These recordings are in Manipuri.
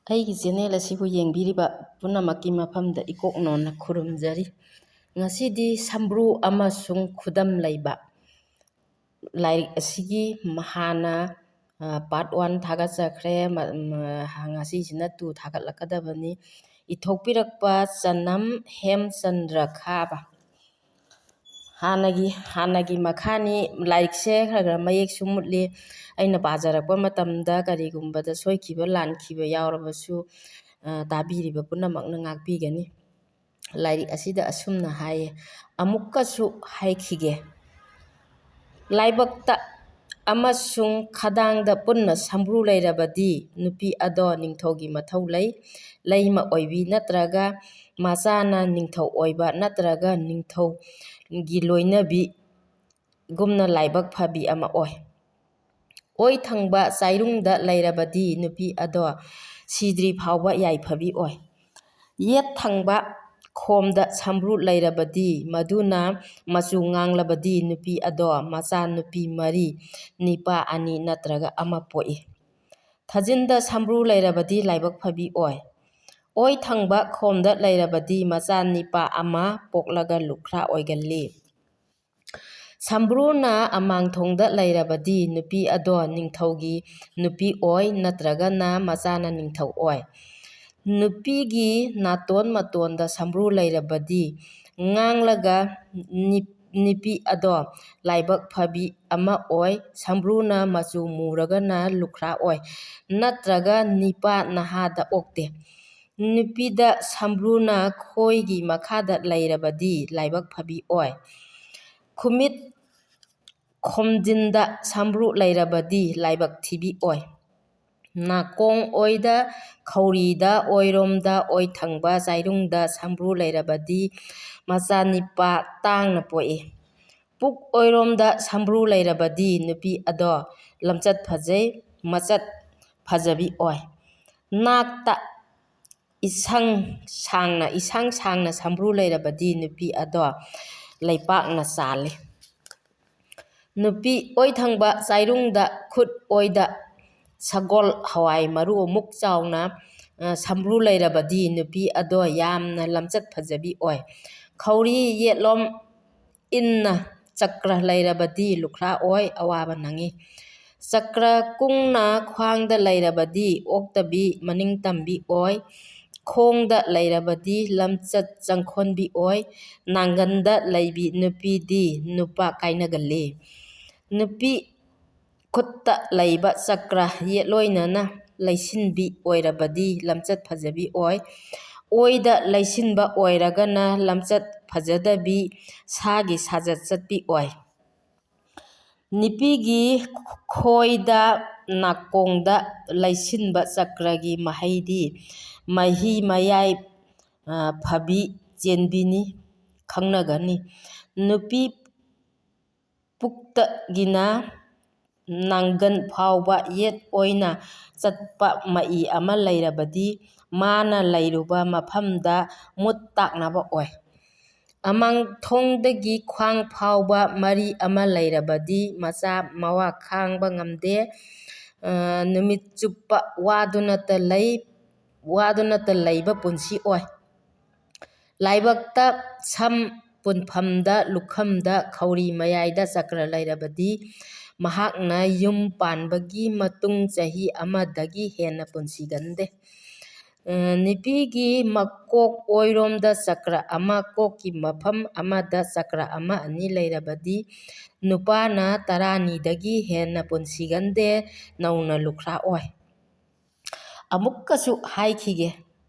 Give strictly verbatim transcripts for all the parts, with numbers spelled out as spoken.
ꯑꯩꯒꯤ ꯆꯦꯅꯦꯜ ꯑꯁꯤꯕꯨ ꯌꯦꯡꯕꯤꯔꯤꯕ ꯄꯨꯝꯅꯃꯛꯀꯤ ꯃꯐꯝꯗ ꯏꯀꯣꯛꯅꯣꯟꯅ ꯈꯨꯔꯨꯝꯖꯔꯤ꯫ ꯉꯁꯤꯗꯤ ꯁꯝꯕ꯭ꯔꯨ ꯑꯃꯁꯨꯡ ꯈꯨꯗꯝ ꯂꯩꯕ ꯂꯥꯏꯔꯤꯛ ꯑꯁꯤꯒꯤ ꯍꯥꯟꯅ, ꯑ, part one ꯊꯥꯒꯠꯆꯈ꯭ꯔꯦ꯫ ꯃ-, ꯃ-, ꯉꯁꯤꯁꯤꯅ two ꯊꯥꯒꯠꯂꯛꯀꯗꯕꯅꯤ꯫ ꯏꯊꯣꯛꯄꯤꯔꯛꯄ ꯆꯅꯝ ꯍꯦꯝꯆꯟꯗ꯭ꯔ ꯈꯥꯕ꯫ ꯍꯥꯟꯅꯒꯤ, ꯍꯥꯟꯅꯒꯤ ꯃꯈꯥꯅꯤ꯫ ꯂꯥꯏꯔꯤꯛꯁꯦ ꯈꯔ ꯈꯔ ꯃꯌꯦꯛꯁꯨ ꯃꯨꯠꯂꯤ꯫ ꯑꯩꯅ ꯄꯥꯖꯔꯛꯄ ꯃꯇꯝꯗ ꯀꯔꯤꯒꯨꯝꯕꯗ ꯁꯣꯏꯈꯤꯕ ꯂꯥꯟꯈꯤꯕ ꯌꯥꯎꯔꯕꯁꯨ, ꯑ, ꯇꯥꯕꯤꯔꯤꯕ ꯄꯨꯝꯅꯃꯛꯅ ꯉꯥꯛꯄꯤꯒꯅꯤ꯫ ꯂꯥꯏꯔꯤꯛ ꯑꯁꯤꯗ ꯑꯁꯨꯝꯅ ꯍꯥꯏꯌꯦ, ꯑꯃꯨꯛꯀꯁꯨ ꯍꯥꯏꯈꯤꯒꯦ꯫ ꯂꯥꯏꯕꯛꯇ ꯑꯃꯁꯨꯡ ꯈꯗꯥꯡꯗ ꯄꯨꯟꯅ ꯁꯝꯕ꯭ꯔꯨ ꯂꯩꯔꯕꯗꯤ ꯅꯨꯄꯤ ꯑꯗꯣ ꯅꯤꯡꯊꯧꯒꯤ ꯃꯊꯧ ꯂꯩ꯫ ꯂꯩꯃ ꯑꯣꯏꯕꯤ ꯅꯠꯇ꯭ꯔꯒ ꯃꯆꯥꯅ ꯅꯤꯡꯊꯧ ꯑꯣꯏꯕ ꯅꯠꯇ꯭ꯔꯒ ꯅꯤꯡꯊꯧꯒꯤ ꯂꯣꯏꯅꯕꯤꯒꯨꯝꯅ ꯂꯥꯏꯕꯛ ꯐꯕꯤ ꯑꯃ ꯑꯣꯏ꯫ ꯑꯣꯏ ꯊꯪꯕ ꯆꯥꯏꯔꯨꯡꯗ ꯂꯩꯔꯕꯗꯤ ꯅꯨꯄꯤ ꯑꯗꯣ ꯁꯤꯗ꯭ꯔꯤ ꯐꯥꯎꯕ ꯌꯥꯏꯐꯕꯤ ꯑꯣꯏ꯫ ꯌꯦꯠ ꯊꯪꯕ ꯈꯣꯝꯗ ꯁꯝꯕ꯭ꯔꯨ ꯂꯩꯔꯕꯗꯤ, ꯃꯗꯨꯅ ꯃꯆꯨ ꯉꯥꯡꯂꯕꯗꯤ ꯅꯨꯄꯤ ꯑꯗꯣ ꯃꯆꯥ ꯅꯨꯄꯤ ꯃꯔꯤ, ꯅꯤꯄꯥ ꯑꯅꯤ ꯅꯠꯇ꯭ꯔꯒ ꯑꯃ ꯄꯣꯛꯏ꯫ ꯊꯥꯖꯤꯟꯗ ꯁꯝꯕ꯭ꯔꯨ ꯂꯩꯔꯕꯗꯤ ꯂꯥꯏꯕꯛ ꯐꯕꯤ ꯑꯣꯏ꯫ ꯑꯣꯏ ꯊꯪꯕ ꯈꯣꯝꯗ ꯂꯩꯔꯕꯗꯤ ꯃꯆꯥ ꯅꯤꯄꯥ ꯑꯃ ꯄꯣꯛꯂꯒ ꯂꯨꯈ꯭ꯔꯥ ꯑꯣꯏꯒꯜꯂꯤ꯫ ꯁꯝꯕ꯭ꯔꯨꯅ ꯑꯃꯥꯡꯊꯣꯡꯗ ꯂꯩꯔꯕꯗꯤ ꯅꯨꯄꯤ ꯑꯗꯣ ꯅꯤꯡꯊꯧꯒꯤ ꯅꯨꯄꯤ ꯑꯣꯏ ꯅꯠꯇ꯭ꯔꯒꯅ ꯃꯆꯥꯅ ꯅꯤꯡꯊꯧ ꯑꯣꯏ꯫ ꯅꯨꯄꯤꯒꯤ ꯅꯥꯇꯣꯟ ꯃꯇꯣꯟꯗ ꯁꯝꯕ꯭ꯔꯨ ꯂꯩꯔꯕꯗꯤ ꯉꯥꯡꯂꯒ ꯅꯤ-, ꯅꯨꯄꯤ ꯑꯗꯣ ꯂꯥꯏꯕꯛ ꯐꯕꯤ ꯑꯃ ꯑꯣꯏ꯫ ꯁꯝꯕ꯭ꯔꯨꯅ ꯃꯆꯨ ꯃꯨꯔꯒꯅ ꯂꯨꯈ꯭ꯔꯥ ꯑꯣꯏ ꯅꯠꯇ꯭ꯔꯒ ꯅꯤꯄꯥ ꯅꯍꯥꯗ ꯑꯣꯛꯇꯦ꯫ ꯅꯨꯄꯤꯗ ꯁꯝꯕ꯭ꯔꯨꯅ ꯈꯣꯏꯒꯤ ꯃꯈꯥꯗ ꯂꯩꯔꯕꯗꯤ ꯂꯥꯏꯕꯛ ꯐꯕꯤ ꯑꯣꯏ꯫ ꯈꯨꯃꯤꯠ ꯈꯣꯝꯖꯤꯟꯗ ꯁꯝꯕ꯭ꯔꯨ ꯂꯩꯔꯕꯗꯤ ꯂꯥꯏꯕꯛ ꯊꯤꯕꯤ ꯑꯣꯏ꯫ ꯅꯥꯀꯣꯡ ꯑꯣꯏꯗ, ꯈꯧꯔꯤꯗ, ꯑꯣꯏꯔꯣꯝꯗ, ꯑꯣꯏꯊꯪꯕ ꯆꯥꯏꯔꯨꯡꯗ ꯁꯝꯕ꯭ꯔꯨ ꯂꯩꯔꯕꯗꯤ ꯃꯆꯥ ꯅꯤꯄꯥ ꯇꯥꯡꯅ ꯄꯣꯛꯏ꯫ ꯄꯨꯛ ꯑꯣꯏꯔꯣꯝꯗ ꯁꯝꯕ꯭ꯔꯨ ꯂꯩꯔꯕꯗꯤ ꯅꯨꯄꯤ ꯑꯗꯣ ꯂꯝꯆꯠ ꯐꯖꯩ, ꯃꯆꯠ ꯐꯖꯕꯤ ꯑꯣꯏ꯫ ꯅꯥꯛꯇ ꯏꯁꯪ ꯁꯥꯡꯅ, ꯏꯁꯥꯡ ꯁꯥꯡꯅ ꯁꯝꯕ꯭ꯔꯨ ꯂꯩꯔꯕꯗꯤ ꯅꯨꯄꯤ ꯑꯗꯣ ꯂꯩꯄꯥꯛꯅ ꯆꯥꯜꯂꯤ꯫ ꯅꯨꯄꯤ ꯑꯣꯏꯊꯪꯕ ꯆꯥꯏꯔꯨꯡꯗ ꯈꯨꯠ ꯑꯣꯏꯗ ꯁꯒꯣꯜ ꯍꯋꯥꯏ ꯃꯔꯨ ꯑꯃꯨꯛ ꯆꯥꯎꯅ, ꯑ, ꯁꯝꯕ꯭ꯔꯨ ꯂꯩꯔꯕꯗꯤ ꯅꯨꯄꯤ ꯑꯗꯣ ꯌꯥꯝꯅ ꯂꯝꯆꯠ ꯐꯖꯕꯤ ꯑꯣꯏ꯫ ꯈꯧꯔꯤ ꯌꯦꯠꯂꯣꯝ ꯏꯟꯅ ꯆꯀ꯭ꯔ ꯂꯩꯔꯕꯗꯤ ꯂꯨꯈ꯭ꯔꯥ ꯑꯣꯏ, ꯑꯋꯥꯕ ꯅꯪꯉꯤ꯫ ꯆꯀ꯭ꯔ ꯀꯨꯡꯅ ꯈ꯭ꯋꯥꯡꯗ ꯂꯩꯔꯕꯗꯤ ꯑꯣꯛꯇꯕꯤ, ꯃꯅꯤꯡ ꯇꯝꯕꯤ ꯑꯣꯏ꯫ ꯈꯣꯡꯗ ꯂꯩꯔꯕꯗꯤ ꯂꯝꯆꯠ ꯆꯪꯈꯣꯟꯕꯤ ꯑꯣꯏ꯫ ꯅꯥꯡꯒꯟꯗ ꯂꯩꯕꯤ ꯅꯨꯄꯤꯗꯤ ꯅꯨꯄꯥ ꯀꯥꯏꯅꯒꯜꯂꯤ꯫ ꯅꯨꯄꯤ ꯈꯨꯠꯇ ꯂꯩꯕ ꯆꯀ꯭ꯔ ꯌꯦꯠꯂꯣꯏꯅꯅ ꯂꯩꯁꯤꯟꯕꯤ ꯑꯣꯏꯔꯕꯗꯤ ꯂꯝꯆꯠ ꯐꯖꯕꯤ ꯑꯣꯏ꯫ ꯑꯣꯏꯗ ꯂꯩꯁꯤꯟꯕ ꯑꯣꯏꯔꯒꯅ ꯂꯝꯆꯠ ꯐꯖꯗꯕꯤ, ꯁꯥꯒꯤ ꯁꯥꯖꯠ ꯆꯠꯄꯤ ꯑꯣꯏ꯫ ꯅꯨꯄꯤꯒꯤ ꯈꯣꯏꯗ ꯅꯥꯀꯣꯡꯗ ꯂꯩꯁꯤꯟꯕ ꯆꯀ꯭ꯔꯒꯤ ꯃꯍꯩꯗꯤ ꯃꯍꯤ ꯃꯌꯥꯏ, ꯑ, ꯐꯕꯤ ꯆꯦꯟꯕꯤꯅꯤ ꯈꯪꯅꯒꯅꯤ꯫ ꯅꯨꯄꯤ ꯄꯨꯛꯇꯒꯤꯅ ꯅꯥꯡꯒꯟ ꯐꯥꯎꯕ ꯌꯦꯠ ꯑꯣꯏꯅ ꯆꯠꯄ ꯃꯏ ꯑꯃ ꯂꯩꯔꯕꯗꯤ ꯃꯥꯅ ꯂꯩꯔꯨꯕ ꯃꯐꯝꯗ ꯃꯨꯠ ꯇꯥꯛꯅꯕ ꯑꯣꯏ꯫ ꯑꯃꯥꯡ ꯊꯣꯡꯗꯒꯤ ꯈ꯭ꯋꯥꯡ ꯐꯥꯎꯕ ꯃꯔꯤ ꯑꯃ ꯂꯩꯔꯕꯗꯤ ꯃꯆꯥ ꯃꯋꯥ ꯈꯥꯡꯕ ꯉꯝꯗꯦ꯫ ꯑ, ꯅꯨꯃꯤꯠ ꯆꯨꯞꯄ ꯋꯥꯗꯨꯅꯇ ꯂꯩ, ꯋꯥꯗꯨꯅꯇ ꯂꯩꯕ ꯄꯨꯟꯁꯤ ꯑꯣꯏ꯫ ꯂꯥꯏꯕꯛꯇ ꯁꯝ ꯄꯨꯟꯐꯝꯗ ꯂꯨꯈꯝꯗ ꯈꯧꯔꯤ ꯃꯌꯥꯏꯗ ꯆꯀ꯭ꯔ ꯂꯩꯔꯕꯗꯤ ꯃꯍꯥꯛꯅ ꯌꯨꯝ ꯄꯥꯟꯕꯒꯤ ꯃꯇꯨꯡ ꯆꯍꯤ ꯑꯃꯗꯒꯤ ꯍꯦꯟꯅ ꯄꯨꯟꯁꯤꯒꯟꯗꯦ꯫ ꯑ, ꯅꯨꯄꯤꯒꯤ ꯃꯀꯣꯛ ꯑꯣꯏꯔꯣꯝꯗ ꯆꯀ꯭ꯔ ꯑꯃ, ꯀꯣꯛꯀꯤ ꯃꯐꯝ ꯑꯃꯗ ꯆꯀ꯭ꯔ ꯑꯃ ꯑꯅꯤ ꯂꯩꯔꯕꯗꯤ ꯅꯨꯄꯥꯅ ꯇꯔꯥꯅꯤꯗꯒꯤ ꯍꯦꯟꯅ ꯄꯨꯟꯁꯤꯒꯟꯗꯦ, ꯅꯧꯅ ꯂꯨꯈ꯭ꯔꯥ ꯑꯣꯏ꯫ ꯑꯃꯨꯛꯀꯁꯨ ꯍꯥꯏꯈꯤꯒꯦ,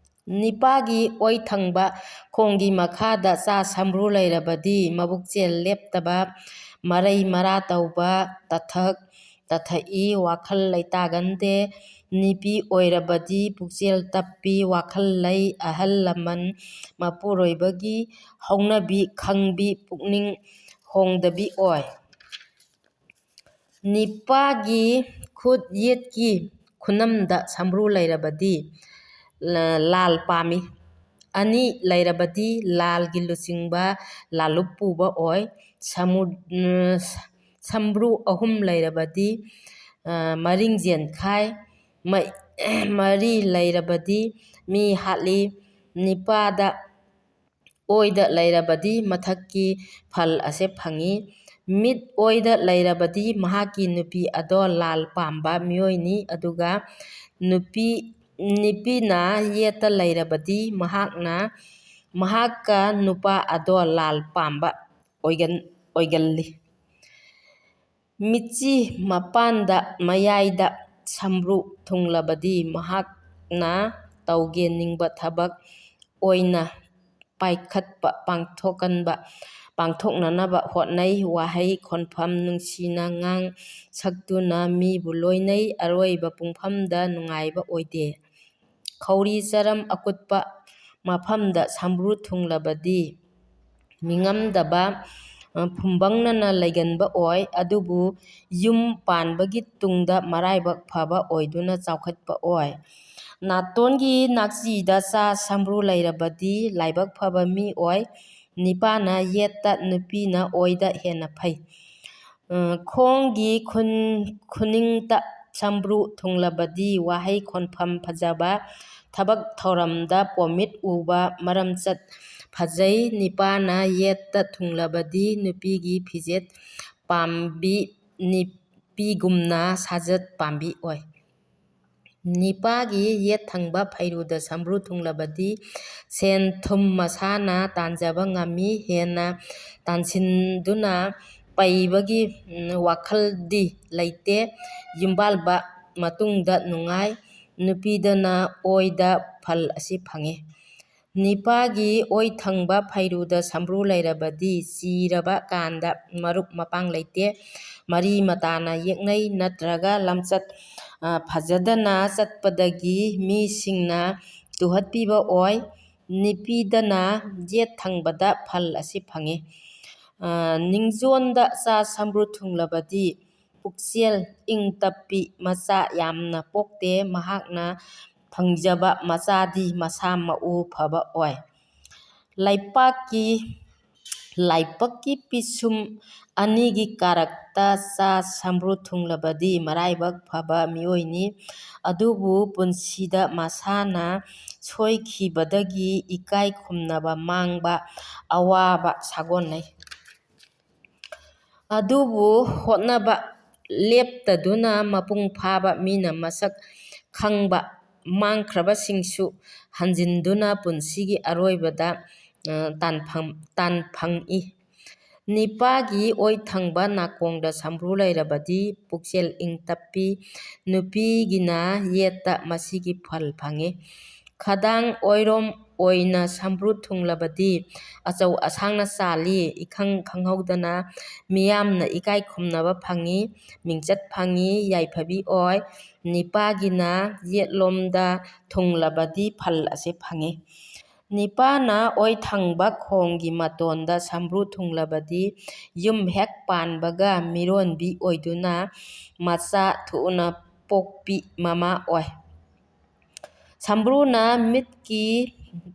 ꯅꯤꯄꯥꯒꯤ ꯑꯣꯏ ꯊꯪꯕ ꯈꯣꯡꯒꯤ ꯃꯈꯥꯗ ꯆꯥ ꯁꯝꯕ꯭ꯔꯨ ꯂꯩꯔꯕꯗꯤ ꯃꯕꯨꯛꯆꯦꯜ ꯂꯦꯞꯇꯕ, ꯃꯔꯩ ꯃꯔꯥ ꯇꯧꯕ, ꯇꯊꯛ ꯇꯊꯛꯏ, ꯋꯥꯈꯜ ꯂꯩꯇꯥꯒꯟꯗꯦ꯫ ꯅꯨꯄꯤ ꯑꯣꯏꯔꯕꯗꯤ ꯄꯨꯛꯆꯦꯜ ꯇꯞꯄꯤ, ꯋꯥꯈꯜ ꯂꯩ, ꯑꯍꯜ ꯂꯃꯟ ꯃꯄꯨꯔꯣꯏꯕꯒꯤ ꯍꯧꯅꯕꯤ ꯈꯪꯕꯤ, ꯄꯨꯛꯅꯤꯡ ꯍꯣꯡꯗꯕꯤ ꯑꯣꯏ꯫ ꯅꯤꯄꯥꯒꯤ ꯈꯨꯠ ꯌꯦꯠꯀꯤ ꯈꯨꯅꯝꯗ ꯁꯝꯕ꯭ꯔꯨ ꯂꯩꯔꯕꯗꯤ ꯂ-, ꯂꯥꯜ ꯄꯥꯝꯃꯤ꯫ ꯑꯅꯤ ꯂꯩꯔꯕꯗꯤ ꯂꯥꯜꯒꯤ ꯂꯨꯆꯤꯡꯕ ꯂꯥꯜꯂꯨꯞ ꯄꯨꯕ ꯑꯣꯏ꯫ ꯁꯃꯨ-, ꯁꯝꯕ꯭ꯔꯨ ꯑꯍꯨꯝ ꯂꯩꯔꯕꯗꯤ ꯃꯔꯤꯡ ꯆꯦꯟꯈꯥꯏ꯫ ꯃ-, ꯃꯔꯤ ꯂꯩꯔꯕꯗꯤ ꯃꯤ ꯍꯥꯠꯂꯤ꯫ ꯅꯤꯄꯥꯗ ꯑꯣꯏꯗ ꯂꯩꯔꯕꯗꯤ ꯃꯊꯛꯀꯤ ꯐꯜ ꯑꯁꯦ ꯐꯪꯉꯤ꯫ ꯃꯤꯠ ꯑꯣꯏꯗ ꯂꯩꯔꯕꯗꯤ ꯃꯍꯥꯛꯀꯤ ꯅꯨꯄꯤ ꯑꯗꯣ ꯂꯥꯜ ꯄꯥꯝꯕ ꯃꯤꯑꯣꯏꯅꯤ, ꯑꯗꯨꯒ ꯅꯨꯄꯤ, ꯅꯨꯄꯤꯅ ꯌꯦꯠꯇ ꯂꯩꯔꯕꯗꯤ ꯃꯍꯥꯛꯅ, ꯃꯍꯥꯛꯀ ꯅꯨꯄꯥ ꯑꯗꯣ ꯂꯥꯜ ꯄꯥꯝꯕ ꯑꯣꯏꯒꯟ-, ꯑꯣꯏꯒꯜꯂꯤ꯫ ꯃꯤꯠꯆꯤ ꯃꯄꯥꯟꯗ ꯃꯌꯥꯏꯗ ꯁꯝꯕ꯭ꯔꯨ ꯊꯨꯡꯂꯕꯗꯤ ꯃꯍꯥꯛꯅ ꯇꯧꯒꯦ ꯅꯤꯡꯕ ꯊꯕꯛ ꯑꯣꯏꯅ ꯄꯥꯏꯈꯠꯄ, ꯄꯥꯡꯊꯣꯛꯀꯟꯕ, ꯄꯥꯡꯊꯣꯛꯅꯅꯕ ꯍꯣꯠꯅꯩ꯫ ꯋꯥꯍꯩ ꯈꯣꯟꯐꯝ ꯅꯨꯡꯁꯤꯅ ꯉꯥꯡ ꯁꯛꯇꯨꯅ ꯃꯤꯕꯨ ꯂꯣꯏꯅꯩ꯫ ꯑꯔꯣꯏꯕ ꯄꯨꯡꯐꯝꯗ ꯅꯨꯡꯉꯥꯏꯕ ꯑꯣꯏꯗꯦ꯫ ꯈꯧꯔꯤ ꯆꯔꯝ ꯑꯀꯨꯠꯄ ꯃꯐꯝꯗ ꯁꯝꯕ꯭ꯔꯨ ꯊꯨꯡꯂꯕꯗꯤ ꯃꯤꯉꯝꯗꯕ, ꯑ, ꯐꯨꯝꯕꯪꯅꯅ ꯂꯩꯒꯟꯕ ꯑꯣꯏ, ꯑꯗꯨꯕꯨ ꯌꯨꯝ ꯄꯥꯟꯕꯒꯤ ꯇꯨꯡꯗ ꯃꯔꯥꯏꯕꯛ ꯐꯕ ꯑꯣꯏꯗꯨꯅ ꯆꯥꯎꯈꯠꯄ ꯑꯣꯏ꯫ ꯅꯥꯇꯣꯟꯒꯤ ꯅꯥꯛꯆꯤꯗ ꯆꯥ ꯁꯝꯕ꯭ꯔꯨ ꯂꯩꯔꯕꯗꯤ ꯂꯥꯏꯕꯛ ꯐꯕ ꯃꯤ ꯑꯣꯏ꯫ ꯅꯤꯄꯥꯅ ꯌꯦꯠꯇ, ꯅꯨꯄꯤꯅ ꯑꯣꯏꯗ ꯍꯦꯟꯅ ꯐꯩ꯫ ꯑ, ꯈꯣꯡꯒꯤ ꯈꯨꯟ-, ꯈꯨꯅꯤꯡꯇ ꯁꯝꯕ꯭ꯔꯨ ꯊꯨꯡꯂꯕꯗꯤ ꯋꯥꯍꯩ ꯈꯣꯟꯐꯝ ꯐꯖꯕ, ꯊꯕꯛ ꯊꯧꯔꯝꯗ ꯄꯣꯃꯤꯠ ꯎꯕ, ꯃꯔꯝꯆꯠ ꯐꯖꯩ꯫ ꯅꯤꯄꯥꯅ ꯌꯦꯠꯇ ꯊꯨꯡꯂꯕꯗꯤ ꯅꯨꯄꯤꯒꯤ ꯐꯤꯖꯦꯠ ꯄꯥꯝꯕꯤ, ꯅꯤꯄꯤꯒꯨꯝꯅ ꯁꯥꯖꯠ ꯄꯥꯝꯕꯤ ꯑꯣꯏ꯫ ꯅꯤꯄꯥꯒꯤ ꯌꯦꯠ ꯊꯪꯕ ꯐꯩꯔꯨꯗ ꯁꯝꯕ꯭ꯔꯨ ꯊꯨꯡꯂꯕꯗꯤ ꯁꯦꯟ ꯊꯨꯝ ꯃꯁꯥꯅ ꯇꯥꯟꯖꯕ ꯉꯝꯃꯤ꯫ ꯍꯦꯟꯅ ꯇꯥꯟꯁꯤꯟꯗꯨꯅ ꯄꯩꯕꯒꯤ, ꯎꯝ, ꯋꯥꯈꯜꯗꯤ ꯂꯩꯇꯦ꯫ ꯌꯨꯝꯕꯥꯜꯕ ꯃꯇꯨꯡꯗ ꯅꯨꯡꯉꯥꯏ꯫ ꯅꯨꯄꯤꯗꯅ ꯑꯣꯏꯗ ꯐꯜ ꯑꯁꯤ ꯐꯪꯉꯤ꯫ ꯅꯤꯄꯥꯒꯤ ꯑꯣꯏ ꯊꯪꯕ ꯐꯩꯔꯨꯗ ꯁꯝꯕ꯭ꯔꯨ ꯂꯩꯔꯕꯗꯤ ꯆꯤꯔꯕ ꯀꯥꯟꯗ ꯃꯔꯨꯞ ꯃꯄꯥꯡ ꯂꯩꯇꯦ꯫ ꯃꯔꯤ ꯃꯇꯥꯅ ꯌꯦꯛꯅꯩ ꯅꯠꯇ꯭ꯔꯒ ꯂꯝꯆꯠ, ꯑ, ꯐꯖꯗꯅ ꯆꯠꯄꯗꯒꯤ ꯃꯤꯁꯤꯡꯅ ꯇꯨꯍꯠꯄꯤꯕ ꯑꯣꯏ꯫ ꯅꯤꯄꯤꯗꯅ ꯌꯦꯠ ꯊꯪꯕꯗ ꯐꯜ ꯑꯁꯤ ꯐꯪꯉꯤ꯫ ꯑ, ꯅꯤꯡꯖꯣꯟꯗ ꯆꯥ ꯁꯝꯕ꯭ꯔꯨ ꯊꯨꯡꯂꯕꯗꯤ ꯄꯨꯛꯆꯦꯜ ꯏꯪ ꯇꯞꯄꯤ ꯃꯆꯥ ꯌꯥꯝꯅ ꯄꯣꯛꯇꯦ꯫ ꯃꯍꯥꯛꯅ ꯐꯪꯖꯕ ꯃꯆꯥꯗꯤ ꯃꯁꯥ ꯃꯎ ꯐꯕ ꯑꯣꯏ꯫ ꯂꯩꯄꯥꯛꯀꯤ ꯂꯥꯏꯕꯛꯀꯤ ꯄꯤꯁꯨꯝ ꯑꯅꯤꯒꯤ ꯀꯥꯔꯛꯇ ꯆꯥ ꯁꯝꯕ꯭ꯔꯨ ꯊꯨꯡꯂꯕꯗꯤ ꯃꯔꯥꯏꯕꯛ ꯐꯕ ꯃꯤꯑꯣꯏꯅꯤ꯫ ꯑꯗꯨꯕꯨ ꯄꯨꯟꯁꯤꯗ ꯃꯁꯥꯅ ꯁꯣꯏꯈꯤꯕꯗꯒꯤ ꯏꯀꯥꯏ ꯈꯨꯝꯅꯕ ꯃꯥꯡꯕ ꯑꯋꯥꯕ ꯁꯥꯒꯣꯟꯅꯩ꯫ ꯑꯗꯨꯕꯨ ꯍꯣꯠꯅꯕ ꯂꯦꯞꯇꯗꯨꯅ ꯃꯄꯨꯡ ꯐꯥꯕ ꯃꯤꯅ ꯃꯁꯛ ꯈꯪꯕ ꯃꯥꯡꯈ꯭ꯔꯕꯁꯤꯡꯁꯨ ꯍꯟꯖꯤꯟꯗꯨꯅ ꯄꯨꯟꯁꯤꯒꯤ ꯑꯔꯣꯏꯕꯗ, ꯑ, ꯇꯥꯟꯐꯝ, ꯇꯥꯟꯐꯪꯏ꯫ ꯅꯤꯄꯥꯒꯤ ꯑꯣꯏ ꯊꯪꯕ ꯅꯥꯀꯣꯡꯗ ꯁꯝꯕ꯭ꯔꯨ ꯂꯩꯔꯕꯗꯤ ꯄꯨꯛꯆꯦꯜ ꯏꯪ ꯇꯞꯄꯤ꯫ ꯅꯨꯄꯤꯒꯤꯅ ꯌꯦꯠꯇ ꯃꯁꯤꯒꯤ ꯐꯜ ꯐꯪꯏ꯫ ꯈꯗꯥꯡ ꯑꯣꯏꯔꯣꯝ ꯑꯣꯏꯅ ꯁꯝꯕ꯭ꯔꯨ ꯊꯨꯡꯂꯕꯗꯤ ꯑꯆꯧ ꯑꯁꯥꯡꯅ ꯆꯥꯜꯂꯤ, ꯏꯈꯪ ꯈꯪꯍꯧꯗꯅ ꯃꯤꯌꯥꯝꯅ ꯏꯀꯥꯏ ꯈꯨꯝꯅꯕ ꯐꯪꯏ, ꯃꯤꯡꯆꯠ ꯐꯪꯏ, ꯌꯥꯏꯐꯕꯤ ꯑꯣꯏ꯫ ꯅꯤꯄꯥꯒꯤꯅ ꯌꯦꯠꯂꯣꯝꯗ ꯊꯨꯡꯂꯕꯗꯤ ꯐꯜ ꯑꯁꯤ ꯐꯪꯏ꯫ ꯅꯤꯄꯥꯅ ꯑꯣꯏ ꯊꯪꯕ ꯈꯣꯡꯒꯤ ꯃꯇꯣꯟꯗ ꯁꯝꯕ꯭ꯔꯨ ꯊꯨꯡꯂꯕꯗꯤ ꯌꯨꯝ ꯍꯦꯛ ꯄꯥꯟꯕꯒ ꯃꯤꯔꯣꯟꯕꯤ ꯑꯣꯏꯗꯨꯅ ꯃꯆꯥ ꯊꯨꯅ ꯄꯣꯛꯄꯤ ꯃꯃꯥ ꯑꯣꯏ꯫ ꯁꯝꯕ꯭ꯔꯨꯅ ꯃꯤꯠꯀꯤ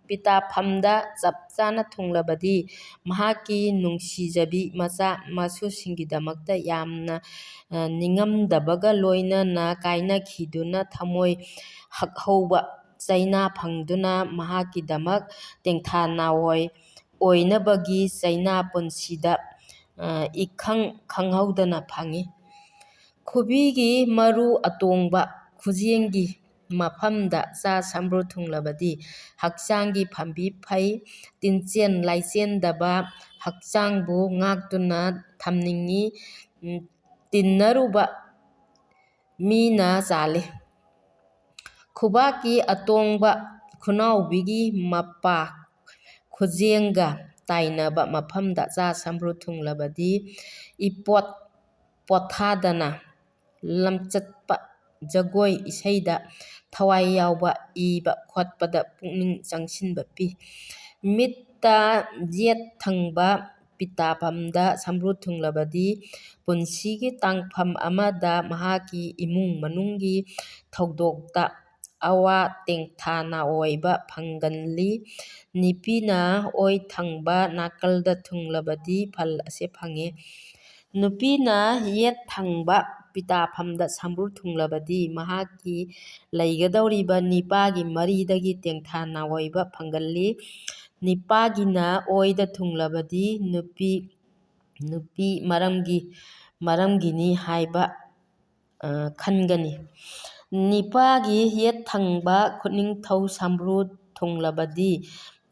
ꯄꯤꯇꯥꯐꯝꯗ ꯆꯞ ꯆꯥꯅ ꯊꯨꯡꯂꯕꯗꯤ ꯃꯍꯥꯛꯀꯤ ꯅꯨꯡꯁꯤꯖꯕꯤ ꯃꯆꯥ ꯃꯁꯨꯁꯤꯡꯒꯤꯗꯃꯛꯇ ꯌꯥꯝꯅ, ꯑ, ꯅꯤꯡꯉꯝꯗꯕꯒ ꯂꯣꯏꯅꯅ ꯀꯥꯏꯅꯈꯤꯗꯨꯅ ꯊꯃꯣꯏ ꯍꯛꯍꯧꯕ ꯆꯩꯅꯥ ꯐꯪꯗꯨꯅ ꯃꯍꯥꯛꯀꯤꯗꯃꯛ ꯇꯦꯡꯊꯥ ꯅꯥꯑꯣꯏ ꯑꯣꯏꯅꯕꯒꯤ ꯆꯩꯅꯥ ꯄꯨꯟꯁꯤꯗ, ꯑ, ꯏꯈꯪ ꯈꯪꯍꯧꯗꯅ ꯐꯪꯏ꯫ ꯈꯨꯕꯤꯒꯤ ꯃꯔꯨ ꯑꯇꯣꯡꯕ ꯈꯨꯖꯦꯡꯒꯤ ꯃꯐꯝꯗ ꯆꯥ ꯁꯝꯕ꯭ꯔꯨ ꯊꯨꯡꯂꯕꯗꯤ ꯍꯛꯆꯥꯡꯒꯤ ꯐꯝꯕꯤ ꯐꯩ, ꯇꯤꯟꯆꯦꯟ ꯂꯥꯏꯆꯦꯟꯗꯕ ꯍꯛꯆꯥꯡꯕꯨ ꯉꯥꯛꯇꯨꯅ ꯊꯝꯅꯤꯡꯏ꯫ ꯎꯝ, ꯇꯤꯟꯅꯔꯨꯕ ꯃꯤꯅ ꯆꯥꯜꯂꯤ꯫ ꯈꯨꯕꯥꯛꯀꯤ ꯑꯇꯣꯡꯕ ꯈꯨꯅꯥꯎꯕꯤꯒꯤ ꯃꯄꯥ ꯈꯨꯖꯦꯡꯒ ꯇꯥꯏꯅꯕ ꯃꯐꯝꯗ ꯆꯥ ꯁꯝꯕ꯭ꯔꯨ ꯊꯨꯡꯂꯕꯗꯤ ꯏꯄꯣꯠ ꯄꯣꯊꯥꯗꯅ ꯂꯝꯆꯠꯄ, ꯖꯒꯣꯏ ꯏꯁꯩꯗ ꯊꯋꯥꯏ ꯌꯥꯎꯕ, ꯏꯕ ꯈꯣꯠꯄꯗ ꯄꯨꯛꯅꯤꯡ ꯆꯪꯁꯤꯟꯕ ꯄꯤ꯫ ꯃꯤꯠꯇ ꯌꯦꯠ ꯊꯪꯕ ꯄꯤꯇꯥꯐꯝꯗ ꯁꯝꯕ꯭ꯔꯨ ꯊꯨꯡꯂꯕꯗꯤ ꯄꯨꯟꯁꯤꯒꯤ ꯇꯥꯡꯐꯝ ꯑꯃꯗ ꯃꯍꯥꯛꯀꯤ ꯏꯃꯨꯡ ꯃꯅꯨꯡꯒꯤ ꯊꯧꯗꯣꯛꯇ ꯑꯋꯥ ꯇꯦꯡꯊꯥ ꯅꯥꯑꯣꯏꯕ ꯐꯪꯒꯜꯂꯤ꯫ ꯅꯨꯄꯤꯅ ꯑꯣꯏ ꯊꯪꯕ ꯅꯥꯀꯜꯗ ꯊꯨꯡꯂꯕꯗꯤ ꯐꯜ ꯑꯁꯦ ꯐꯪꯉꯤ꯫ ꯅꯨꯄꯤꯅ ꯌꯦꯠ ꯊꯪꯕ ꯄꯤꯇꯥꯐꯝꯗ ꯁꯝꯕ꯭ꯔꯨ ꯊꯨꯡꯂꯕꯗꯤ ꯃꯍꯥꯛꯀꯤ ꯂꯩꯒꯗꯧꯔꯤꯕ ꯅꯤꯄꯥꯒꯤ ꯃꯔꯤꯗꯒꯤ ꯇꯦꯡꯊꯥ ꯅꯥꯑꯣꯏꯕ ꯐꯪꯒꯜꯂꯤ꯫ ꯅꯤꯄꯥꯒꯤꯅ ꯑꯣꯏꯗ ꯊꯨꯡꯂꯕꯗꯤ ꯅꯨꯄꯤ, ꯅꯨꯄꯤ ꯃꯔꯝꯒꯤ, ꯃꯔꯝꯒꯤꯅꯤ ꯍꯥꯏꯕ, ꯑ, ꯈꯟꯒꯅꯤ꯫ ꯅꯤꯄꯥꯒꯤ ꯌꯦꯠ ꯊꯪꯕ ꯈꯨꯠꯅꯤꯡꯊꯧ ꯁꯝꯕ꯭ꯔꯨ ꯊꯨꯡꯂꯕꯗꯤ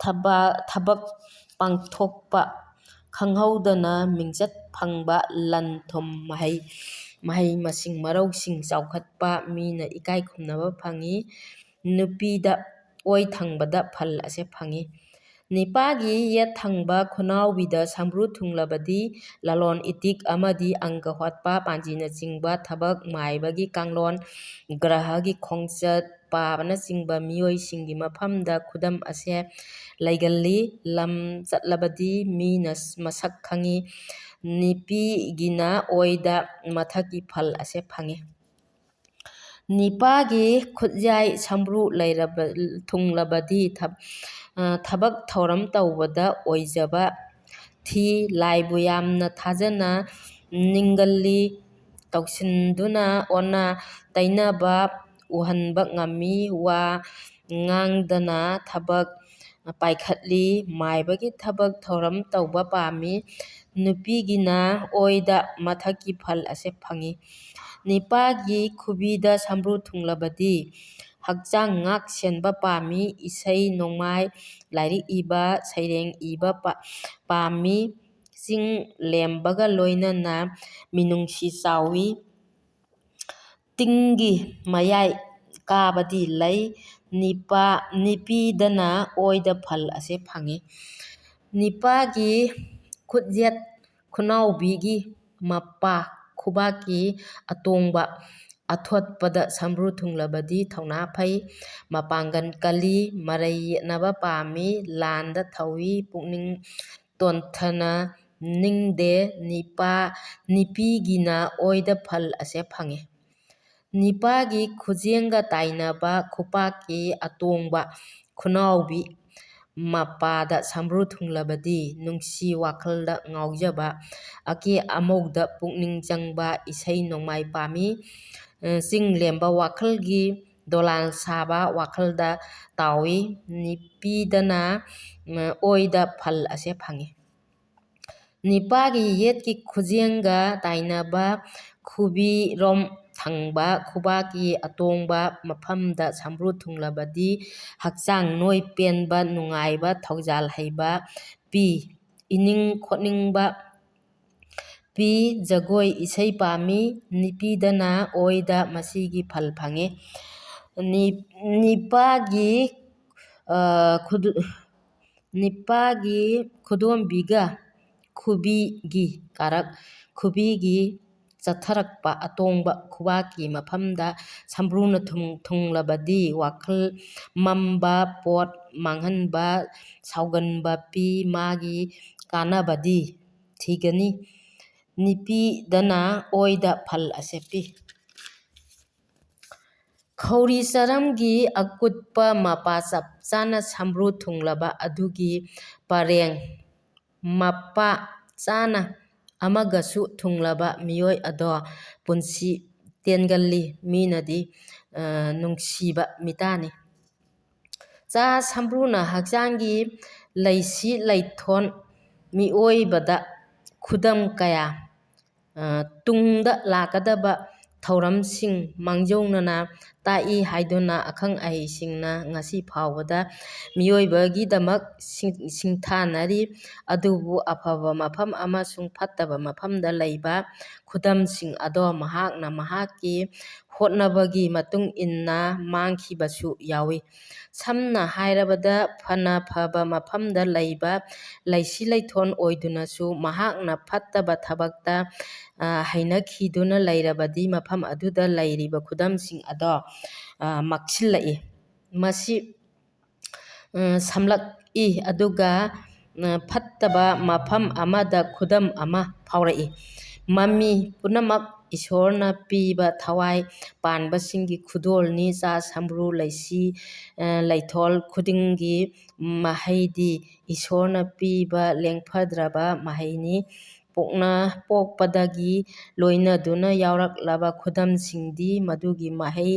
ꯊꯕ-, ꯊꯕꯛ ꯄꯥꯡꯊꯣꯛꯄ ꯈꯪꯍꯧꯗꯅ ꯃꯤꯡꯆꯠ ꯐꯪꯕ, ꯂꯟ ꯊꯨꯝ, ꯃꯍꯩ, ꯃꯍꯩ ꯃꯁꯤꯡ ꯃꯔꯧꯁꯤꯡ ꯆꯥꯎꯈꯠꯄ, ꯃꯤꯅ ꯏꯀꯥꯏ ꯈꯨꯝꯅꯕ ꯐꯪꯉꯤ꯫ ꯅꯨꯄꯤꯗ ꯑꯣꯏ ꯊꯪꯕꯗ ꯐꯜ ꯑꯁꯦ ꯐꯪꯉꯤ꯫ ꯅꯤꯄꯥꯒꯤ ꯌꯦꯠ ꯊꯪꯕ ꯈꯨꯅꯥꯎꯕꯤꯗ ꯁꯝꯕ꯭ꯔꯨ ꯊꯨꯡꯂꯕꯗꯤ ꯂꯂꯣꯟ ꯏꯇꯤꯛ ꯑꯃꯗꯤ ꯑꯪꯒ ꯍꯣꯠꯄ, ꯄꯥꯟꯖꯤꯅꯆꯤꯡꯕ ꯊꯕꯛ ꯃꯥꯏꯕꯒꯤ ꯀꯥꯡꯂꯣꯟ, ꯒ꯭ꯔꯍꯒꯤ ꯈꯣꯡꯆꯠ ꯄꯥꯕꯅꯆꯤꯡꯕ ꯃꯤꯑꯣꯏꯁꯤꯡꯒꯤ ꯃꯐꯝꯗ ꯈꯨꯗꯝ ꯑꯁꯦ ꯂꯩꯒꯜꯂꯤ꯫ ꯂꯝ ꯆꯠꯂꯕꯗꯤ ꯃꯤꯅ ꯃꯁꯛ ꯈꯪꯉꯤ꯫ ꯅꯤꯄꯤꯒꯤꯅ ꯑꯣꯏꯗ ꯃꯊꯛꯀꯤ ꯐꯜ ꯑꯁꯦ ꯐꯪꯉꯤ꯫ ꯅꯤꯄꯥꯒꯤ ꯈꯨꯠꯌꯥꯏ ꯁꯝꯕ꯭ꯔꯨ ꯂꯩꯔꯕ, ꯊꯨꯡꯂꯕꯗꯤ ꯊꯕ-, ꯑ, ꯊꯕꯛ ꯊꯧꯔꯝ ꯇꯧꯕꯗ ꯑꯣꯏꯖꯕ ꯊꯤ꯫ ꯂꯥꯏꯕꯨ ꯌꯥꯝꯅ ꯊꯥꯖꯅ ꯅꯤꯡꯒꯜꯂꯤ꯫ ꯇꯧꯁꯤꯟꯗꯨꯅ ꯑꯣꯟꯅ ꯇꯩꯅꯕ ꯎꯍꯟꯕ ꯉꯝꯃꯤ꯫ ꯋꯥ ꯉꯥꯡꯗꯅ ꯊꯕꯛ ꯄꯥꯏꯈꯠꯂꯤ꯫ ꯃꯥꯏꯕꯒꯤ ꯊꯕꯛ ꯊꯧꯔꯝ ꯇꯧꯕ ꯄꯥꯝꯃꯤ꯫ ꯅꯨꯄꯤꯒꯤꯅ ꯑꯣꯏꯗ ꯃꯊꯛꯀꯤ ꯐꯜ ꯑꯁꯦ ꯐꯪꯉꯤ꯫ ꯅꯤꯄꯥꯒꯤ ꯈꯨꯕꯤꯗ ꯁꯝꯕ꯭ꯔꯨ ꯊꯨꯡꯂꯕꯗꯤ ꯍꯛꯆꯥꯡ ꯉꯥꯛ ꯁꯦꯟꯕ ꯄꯥꯝꯃꯤ꯫ ꯏꯁꯩ ꯅꯣꯡꯃꯥꯏ, ꯂꯥꯏꯔꯤꯛ ꯏꯕ, ꯁꯩꯔꯦꯡ ꯏꯕ ꯄꯥ-, ꯄꯥꯝꯃꯤ꯫ ꯆꯤꯡ ꯂꯦꯝꯕꯒ ꯂꯣꯏꯅꯅ ꯃꯤꯅꯨꯡꯁꯤ ꯆꯥꯎꯏ꯫ ꯇꯤꯡꯒꯤ ꯃꯌꯥꯏ ꯀꯥꯕꯗꯤ ꯂꯩ꯫ ꯅꯤꯄꯥ, ꯅꯤꯄꯤꯗꯅ ꯑꯣꯏꯗ ꯐꯜ ꯑꯁꯦ ꯐꯪꯉꯤ꯫ ꯅꯤꯄꯥꯒꯤ ꯈꯨꯠꯌꯦꯠ ꯈꯨꯅꯥꯎꯕꯤꯒꯤ ꯃꯄꯥ ꯈꯨꯕꯥꯛꯀꯤ ꯑꯇꯣꯡꯕ ꯑꯊꯣꯠꯄꯗ ꯁꯝꯕ꯭ꯔꯨ ꯊꯨꯡꯂꯕꯗꯤ ꯊꯧꯅꯥ ꯐꯩ, ꯃꯄꯥꯡꯒꯜ ꯀꯜꯂꯤ, ꯃꯔꯩ ꯌꯦꯠꯅꯕ ꯄꯥꯝꯃꯤ, ꯂꯥꯟꯗ ꯊꯧꯏ, ꯄꯨꯛꯅꯤꯡ ꯇꯣꯟꯊꯅ ꯅꯤꯡꯗꯦ꯫ ꯅꯤꯄꯥ, ꯅꯤꯄꯤꯒꯤꯅ ꯑꯣꯏꯗ ꯐꯜ ꯑꯁꯦ ꯐꯪꯉꯤ꯫ ꯅꯤꯄꯥꯒꯤ ꯈꯨꯖꯦꯡꯒ ꯇꯥꯏꯅꯕ ꯈꯨꯄꯥꯛꯀꯤ ꯑꯇꯣꯡꯕ ꯈꯨꯅꯥꯎꯕꯤ ꯃꯄꯥꯗ ꯁꯝꯕ꯭ꯔꯨ ꯊꯨꯡꯂꯕꯗꯤ ꯅꯨꯡꯁꯤ ꯋꯥꯈꯜꯗ ꯉꯥꯎꯖꯕ, ꯑꯀꯦ ꯑꯃꯧꯗ ꯄꯨꯛꯅꯤꯡ ꯆꯪꯕ ꯏꯁꯩ ꯅꯣꯡꯃꯥꯏ ꯄꯥꯝꯃꯤ꯫ ꯆꯤꯡ ꯂꯦꯝꯕ ꯋꯥꯈꯜꯒꯤ ꯗꯣꯂꯥꯟ ꯁꯥꯕ ꯋꯥꯈꯜꯗ ꯇꯥꯎꯏ꯫ ꯅꯤꯄꯤꯗꯅ ꯑꯣꯏꯗ ꯐꯜ ꯑꯁꯦ ꯐꯪꯉꯤ꯫ ꯅꯤꯄꯥꯒꯤ ꯌꯦꯠꯀꯤ ꯈꯨꯖꯦꯡꯒ ꯇꯥꯏꯅꯕ ꯈꯨꯕꯤꯔꯣꯝ ꯊꯪꯕ ꯈꯨꯕꯥꯛꯀꯤ ꯑꯇꯣꯡꯕ ꯃꯐꯝꯗ ꯁꯝꯕ꯭ꯔꯨ ꯊꯨꯡꯂꯕꯗꯤ ꯍꯛꯆꯥꯡ ꯅꯣꯏ ꯄꯦꯟꯕ, ꯅꯨꯡꯉꯥꯏꯕ, ꯊꯧꯖꯥꯜ ꯍꯩꯕ ꯄꯤ꯫ ꯏꯅꯤꯡ ꯈꯣꯠꯅꯤꯡꯕ ꯄꯤ꯫ ꯖꯒꯣꯏ ꯏꯁꯩ ꯄꯥꯝꯃꯤ꯫ ꯅꯤꯄꯤꯗꯅ ꯑꯣꯏꯗ ꯃꯁꯤꯒꯤ ꯐꯜ ꯐꯪꯉꯤ꯫ ꯅꯤ-, ꯅꯤꯄꯥꯒꯤ, ꯑ, ꯈꯨꯗꯨ-, ꯅꯤꯄꯥꯒꯤ ꯈꯨꯗꯣꯝꯕꯤꯒ ꯈꯨꯕꯤꯒꯤ ꯀꯥꯔꯛ, ꯈꯨꯕꯤꯒꯤ ꯆꯠꯊꯔꯛꯄ ꯑꯇꯣꯡꯕ ꯈꯨꯕꯥꯛꯀꯤ ꯃꯐꯝꯗ ꯁꯝꯕ꯭ꯔꯨꯅ ꯊꯨꯡ-, ꯊꯨꯡꯂꯕꯗꯤ ꯋꯥꯈꯜ ꯃꯝꯕ, ꯄꯣꯠ ꯃꯥꯡꯍꯟꯕ, ꯁꯥꯎꯒꯟꯕ ꯄꯤ꯫ ꯃꯥꯒꯤ ꯀꯥꯟꯅꯕꯗꯤ ꯊꯤꯒꯅꯤ꯫ ꯅꯤꯄꯤꯗꯅ ꯑꯣꯏꯗ ꯐꯜ ꯑꯁꯦ ꯄꯤ꯫ ꯈꯧꯔꯤ ꯆꯔꯝꯒꯤ ꯑꯀꯨꯠꯄ ꯃꯄꯥ ꯆꯞ ꯆꯥꯅ ꯁꯝꯕ꯭ꯔꯨ ꯊꯨꯡꯂꯕ ꯑꯗꯨꯒꯤ ꯄꯔꯦꯡ ꯃꯄꯥ ꯆꯥꯅ ꯑꯃꯒꯁꯨ ꯊꯨꯡꯂꯕ ꯃꯤꯑꯣꯏ ꯑꯗꯣ ꯄꯨꯟꯁꯤ ꯇꯦꯟꯒꯜꯂꯤ꯫ ꯃꯤꯅꯗꯤ, ꯑ, ꯅꯨꯡꯁꯤꯕ ꯃꯤꯇꯥꯅꯤ꯫ ꯆꯥ ꯁꯝꯕ꯭ꯔꯨꯅ ꯍꯛꯆꯥꯡꯒꯤ ꯂꯩꯁꯤ ꯂꯩꯊꯣꯟ ꯃꯤꯑꯣꯏꯕꯗ ꯈꯨꯗꯝ ꯀꯌꯥ, ꯑ, ꯇꯨꯡꯗ ꯂꯥꯛꯀꯗꯕ ꯊꯧꯔꯝꯁꯤꯡ ꯃꯥꯡꯖꯧꯅꯅ ꯇꯥꯛꯏ ꯍꯥꯏꯗꯨꯅ ꯑꯈꯪ ꯑꯍꯩꯁꯤꯡꯅ ꯉꯁꯤ ꯐꯥꯎꯕꯗ ꯃꯤꯑꯣꯏꯕꯒꯤꯗꯃꯛ ꯁꯤꯡ-, ꯁꯤꯡꯊꯥꯅꯔꯤ꯫ ꯑꯗꯨꯕꯨ ꯑꯐꯕ ꯃꯐꯝ ꯑꯃꯁꯨꯡ ꯐꯠꯇꯕ ꯃꯐꯝꯗ ꯂꯩꯕ ꯈꯨꯗꯝꯁꯤꯡ ꯑꯗꯣ ꯃꯍꯥꯛꯅ ꯃꯍꯥꯛꯀꯤ ꯍꯣꯠꯅꯕꯒꯤ ꯃꯇꯨꯡ ꯏꯟꯅ ꯃꯥꯡꯈꯤꯕꯁꯨ ꯌꯥꯎꯏ꯫ ꯁꯝꯅ ꯍꯥꯏꯔꯕꯗ, ꯐꯅ ꯐꯕ ꯃꯐꯝꯗ ꯂꯩꯕ ꯂꯩꯁꯤ ꯂꯩꯊꯣꯟ ꯑꯣꯏꯗꯨꯅꯁꯨ ꯃꯍꯥꯛꯅ ꯐꯠꯇꯕ ꯊꯕꯛꯇ, ꯑ, ꯍꯩꯅꯈꯤꯗꯨꯅ ꯂꯩꯔꯕꯗꯤ ꯃꯐꯝ ꯑꯗꯨꯗ ꯂꯩꯔꯤꯕ ꯈꯨꯗꯝꯁꯤꯡ ꯑꯗꯣ, ꯑ, ꯃꯛꯁꯤꯜꯂꯛꯏ꯫ ꯃꯁꯤ, ꯑ, ꯁꯝꯂꯛꯏ, ꯑꯗꯨꯒ, ꯑ, ꯐꯠꯇꯕ ꯃꯐꯝ ꯑꯃꯗ ꯈꯨꯗꯝ ꯑꯃ ꯐꯥꯎꯔꯛꯏ꯫ ꯃꯃꯤ ꯄꯨꯝꯅꯃꯛ ꯏꯁꯣꯔꯅ ꯄꯤꯕ ꯊꯋꯥꯏ ꯄꯥꯟꯕꯁꯤꯡꯒꯤ ꯈꯨꯗꯣꯜꯅꯤ꯫ ꯆꯥ ꯁꯝꯕ꯭ꯔꯨ ꯂꯩꯁꯤ, ꯑ, ꯂꯩꯊꯣꯜ ꯈꯨꯗꯤꯡꯒꯤ ꯃꯍꯩꯗꯤ ꯏꯁꯣꯔꯅ ꯄꯤꯕ ꯂꯦꯡꯐꯗ꯭ꯔꯕ ꯃꯍꯩꯅꯤ꯫ ꯄꯣꯛꯅ-, ꯄꯣꯛꯄꯗꯒꯤ ꯂꯣꯏꯅꯗꯨꯅ ꯌꯥꯎꯔꯛꯂꯕ ꯈꯨꯗꯝꯁꯤꯡꯗꯤ ꯃꯗꯨꯒꯤ ꯃꯍꯩ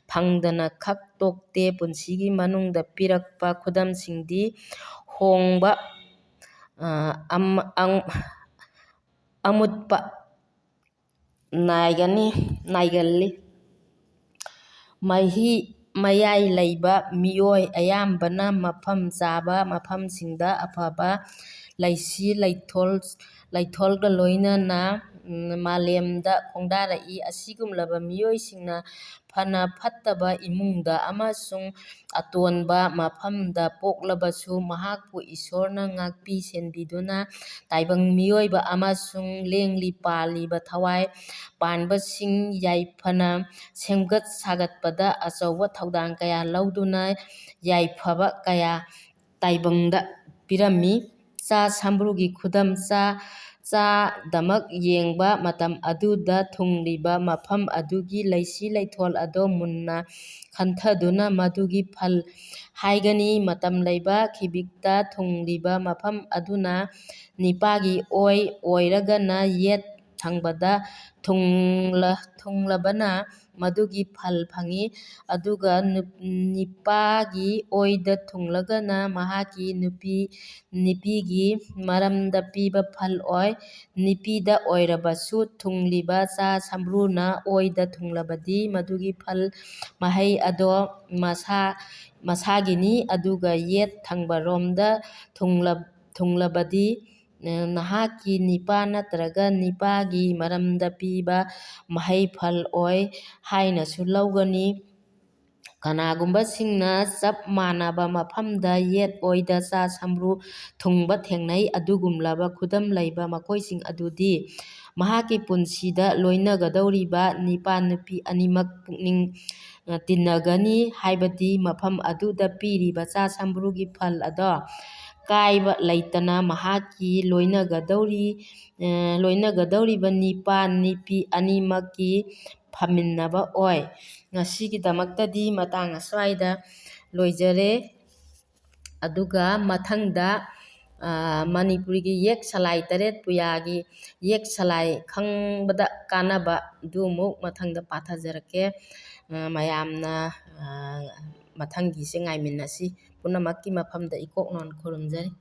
ꯐꯪꯗꯅ ꯈꯛ ꯇꯣꯛꯇꯦ꯫ ꯄꯨꯟꯁꯤꯒꯤ ꯃꯅꯨꯡꯗ ꯄꯤꯔꯛꯄ ꯈꯨꯗꯝꯁꯤꯡꯗꯤ ꯍꯣꯡꯕ, ꯑ, ꯑꯝ-, ꯑꯪ-, ꯑꯃꯨꯠꯄ ꯅꯥꯏꯒꯅꯤ, ꯅꯥꯏꯒꯜꯂꯤ꯫ ꯃꯍꯤ ꯃꯌꯥꯏ ꯂꯩꯕ ꯃꯤꯑꯣꯏ ꯑꯌꯥꯝꯕꯅ ꯃꯐꯝ ꯆꯥꯕ ꯃꯐꯝꯁꯤꯡꯗ ꯑꯐꯕ ꯂꯩꯁꯤ ꯂꯩꯊꯣꯜ, ꯂꯩꯊꯣꯜꯒ ꯂꯣꯏꯅꯅ, ꯎꯝ, ꯃꯥꯂꯦꯝꯗ ꯈꯣꯡꯗꯥꯔꯛꯏ꯫ ꯑꯁꯤꯒꯨꯝꯂꯕ ꯃꯤꯑꯣꯏꯁꯤꯡꯅ ꯐꯅ ꯐꯠꯇꯕ ꯏꯃꯨꯡꯗ ꯑꯃꯁꯨꯡ ꯑꯇꯣꯟꯕ ꯃꯐꯝꯗ ꯄꯣꯛꯂꯕꯁꯨ, ꯃꯍꯥꯛꯄꯨ ꯏꯁꯣꯔꯅ ꯉꯥꯛꯄꯤ ꯁꯦꯟꯕꯤꯗꯨꯅ ꯇꯥꯏꯕꯪ ꯃꯤꯑꯣꯏꯕ ꯑꯃꯁꯨꯡ ꯂꯦꯡꯂꯤ ꯄꯥꯜꯂꯤꯕ ꯊꯋꯥꯏ ꯄꯥꯟꯕꯁꯤꯡ ꯌꯥꯏꯐꯅ ꯁꯦꯝꯒꯠ ꯁꯥꯒꯠꯄꯗ ꯑꯆꯧꯕ ꯊꯧꯗꯥꯡ ꯀꯌꯥ ꯂꯧꯗꯨꯅ ꯌꯥꯏꯐꯕ ꯀꯌꯥ ꯇꯥꯏꯕꯪꯗ ꯄꯤꯔꯝꯃꯤ꯫ ꯆꯥ ꯁꯝꯕ꯭ꯔꯨꯒꯤ ꯈꯨꯗꯝ ꯆꯥ, ꯆꯥꯗꯃꯛ ꯌꯦꯡꯕ ꯃꯇꯝ ꯑꯗꯨꯗ ꯊꯨꯡꯂꯤꯕ ꯃꯐꯝ ꯑꯗꯨꯒꯤ ꯂꯩꯁꯤ ꯂꯩꯊꯣꯜ ꯑꯗꯣ ꯃꯨꯟꯅ ꯈꯟꯊꯗꯨꯅ ꯃꯗꯨꯒꯤ ꯐꯜ ꯍꯥꯏꯒꯅꯤ꯫ ꯃꯇꯝ ꯂꯩꯕ ꯈꯤꯕꯤꯛꯇ ꯊꯨꯡꯂꯤꯕ ꯃꯐꯝ ꯑꯗꯨꯅ ꯅꯤꯄꯥꯒꯤ ꯑꯣꯏ ꯑꯣꯏꯔꯒꯅ ꯌꯦꯠ ꯊꯪꯕꯗ ꯊꯨꯡꯂ-, ꯊꯨꯡꯂꯕꯅ ꯃꯗꯨꯒꯤ ꯐꯜ ꯐꯪꯏ꯫ ꯑꯗꯨꯒ ꯅꯨꯞ-, ꯅꯤꯄꯥꯒꯤ ꯑꯣꯏꯗ ꯊꯨꯡꯂꯒꯅ ꯃꯍꯥꯛꯀꯤ ꯅꯨꯄꯤ, ꯅꯤꯄꯤꯒꯤ ꯃꯔꯝꯗ ꯄꯤꯕ ꯐꯜ ꯑꯣꯏ꯫ ꯅꯤꯄꯤꯗ ꯑꯣꯏꯔꯕꯁꯨ ꯊꯨꯡꯂꯤꯕ ꯆꯥ ꯁꯝꯕ꯭ꯔꯨꯅ ꯑꯣꯏꯗ ꯊꯨꯡꯂꯕꯗꯤ ꯃꯗꯨꯒꯤ ꯐꯜ ꯃꯍꯩ ꯑꯗꯣ ꯃꯁꯥ, ꯃꯁꯥꯒꯤꯅꯤ꯫ ꯑꯗꯨꯒ ꯌꯦꯠ ꯊꯪꯕꯔꯣꯝꯗ ꯊꯨꯡꯂ-, ꯊꯨꯡꯂꯕꯗꯤ ꯅꯍꯥꯛꯀꯤ ꯅꯤꯄꯥ ꯅꯠꯇ꯭ꯔꯒ ꯅꯤꯄꯥꯒꯤ ꯃꯔꯝꯗ ꯄꯤꯕ ꯃꯍꯩ ꯐꯜ ꯑꯣꯏ ꯍꯥꯏꯅꯁꯨ ꯂꯧꯒꯅꯤ꯫ ꯀꯅꯥꯒꯨꯝꯕꯁꯤꯡꯅ ꯆꯞ ꯃꯥꯟꯅꯕ ꯃꯐꯝꯗ ꯌꯦꯠ ꯑꯣꯏꯗ ꯆꯥ ꯁꯝꯕ꯭ꯔꯨ ꯊꯨꯡꯕ ꯊꯦꯡꯅꯩ꯫ ꯑꯗꯨꯒꯨꯝꯂꯕ ꯈꯨꯗꯝ ꯂꯩꯕ ꯃꯈꯣꯏꯁꯤꯡ ꯑꯗꯨꯗꯤ ꯃꯍꯥꯛꯀꯤ ꯄꯨꯟꯁꯤꯗ ꯂꯣꯏꯅꯒꯗꯧꯔꯤꯕ ꯅꯤꯄꯥ ꯅꯨꯄꯤ ꯑꯅꯤꯃꯛ ꯄꯨꯛꯅꯤꯡ, ꯑ, ꯇꯤꯟꯅꯒꯅꯤ, ꯍꯥꯏꯕꯗꯤ ꯃꯐꯝ ꯑꯗꯨꯗ ꯄꯤꯔꯤꯕ ꯆꯥ ꯁꯝꯕ꯭ꯔꯨꯒꯤ ꯐꯜ ꯑꯗꯣ ꯀꯥꯏꯕ ꯂꯩꯇꯅ ꯃꯍꯥꯛꯀꯤ ꯂꯣꯏꯅꯒꯗꯧꯔꯤ, ꯑ, ꯂꯣꯏꯅꯒꯗꯧꯔꯤꯕ ꯅꯤꯄꯥ ꯅꯤꯄꯤ ꯑꯅꯤꯃꯛꯀꯤ ꯐꯝꯃꯤꯟꯅꯕ ꯑꯣꯏ꯫ ꯉꯁꯤꯒꯤꯗꯃꯛꯇꯗꯤ ꯃꯇꯥꯡ ꯑꯁ꯭ꯋꯥꯏꯗ ꯂꯣꯏꯖꯔꯦ꯫ ꯑꯗꯨꯒ ꯃꯊꯪꯗ, ꯑ, ꯃꯅꯤꯄꯨꯔꯤꯒꯤ ꯌꯦꯛ ꯁꯂꯥꯏ ꯇꯔꯦꯠ ꯄꯨꯌꯥꯒꯤ ꯌꯦꯛ ꯁꯂꯥꯏ ꯈꯪꯕꯗ ꯀꯥꯟꯅꯕ ꯑꯗꯨ ꯑꯃꯨꯛ ꯃꯊꯪꯗ ꯄꯥꯊꯖꯔꯛꯀꯦ꯫ ꯑ, ꯃꯌꯥꯝꯅ, ꯑ, ꯃꯊꯪꯒꯤꯁꯦ ꯉꯥꯏꯃꯤꯟꯅꯁꯤ꯫ ꯄꯨꯝꯅꯃꯛꯀꯤ ꯃꯐꯝꯗ ꯏꯀꯣꯛ ꯅꯣꯟ ꯈꯨꯔꯨꯝꯖꯔꯤ꯫